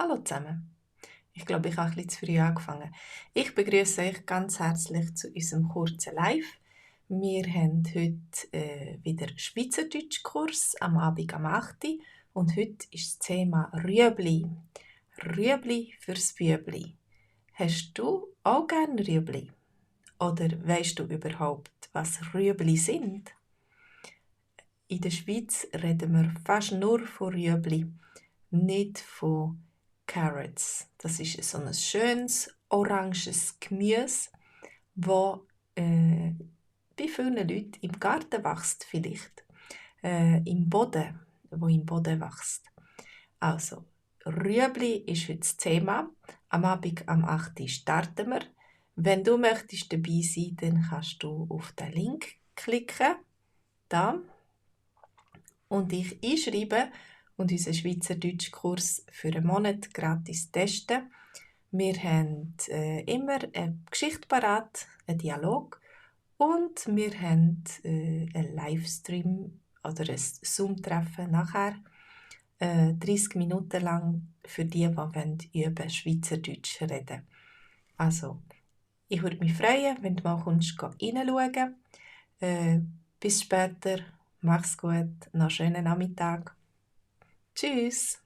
Hallo zusammen. Ich glaube, ich habe ein bisschen zu früh angefangen. Ich begrüße euch ganz herzlich zu unserem kurzen Live. Wir haben heute wieder Schweizerdeutschkurs am Abend am 8. Uhr und heute ist das Thema Rüebli. Rüebli fürs Bübli. Hast du auch gerne Rüebli? Oder weißt du überhaupt, was Rüebli sind? In der Schweiz reden wir fast nur von Rüebli, nicht von Carrots. Das ist so ein schönes oranges Gemüse, das bei vielen Leuten im Garten wächst, vielleicht. Im Boden, wo im Boden wächst. Also, Rüebli ist heute das Thema. Am Abend am 8. Uhr starten wir. Wenn du möchtest dabei sein, dann kannst du auf den Link klicken, da, und dich einschreiben und unseren Schweizerdeutschkurs für einen Monat gratis testen. Wir haben immer eine Geschichte parat, einen Dialog, und wir haben einen Livestream oder ein Zoom-Treffen nachher, 30 Minuten lang für die über Schweizerdeutsch reden. Also, ich würde mich freuen, wenn du mal reinschauen. Bis später, mach's gut, noch einen schönen Nachmittag. Tschüss!